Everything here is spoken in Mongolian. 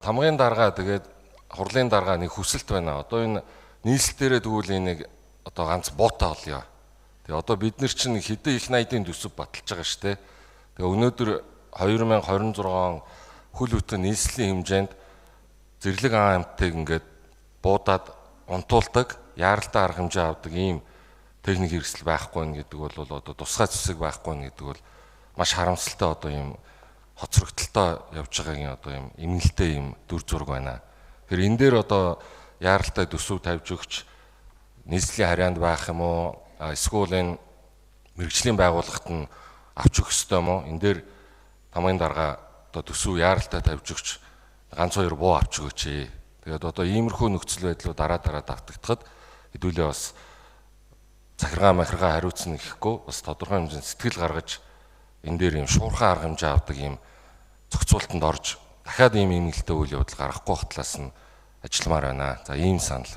Тамгын дарга тэгээд хурлын дарга нэг хүсэлт байна. Одоо энэ нийслэл дээрээ тэгвэл энэ нэг одоо ганц буутай олъё. Тэгээ одоо бид нар чинь хэдэн их найдын төсөв баталж байгаа шүү дээ. Тэгээ өнөөдөр 2026 он хөл бүтэн нийслэлийн хэмжээнд зэрлэг ан амьтыг ингээд буудаад унтуулдаг, яаралтай арга хэмжээ авдаг ийм техник хэрэгсэл байхгүй нэ гэдэг бол одоо тусгай зэсэг байхгүй нэ гэдэг бол маш харамсалтай одоо ийм хоцрогдолтой явж байгаагийн одоо ийм эмнэлтэй ийм дүр зураг байна. Тэгэхээр энэ дээр одоо яаралтай төсөв тавьж өгч нийслэлийн харьяанд байх юм уу, эсвэл энэ мэргэжлийн байгууллагт нь авч өгөх ёстой юм уу? Энэ дээр тамгын дарга одоо төсөв яаралтай тавьж өгч ганц хоёр буу авч өгөөч. Тэгээд одоо иймэрхүү нөхцөл байдлууд дараа дараа давтагдахад хэдүүлээ бас захиргаа махиргаа хариуцна гэхгүй бас тодорхой хэмжээнд сэтгэл гаргаж энэ дээр юм шуурхай арга хэмжээ авдаг юм зохицуултанд орж дахиад ийм эмнэлтэй үйл явдал гаргахгүй байх талаас нь ажилламаар байна. За ийм санал.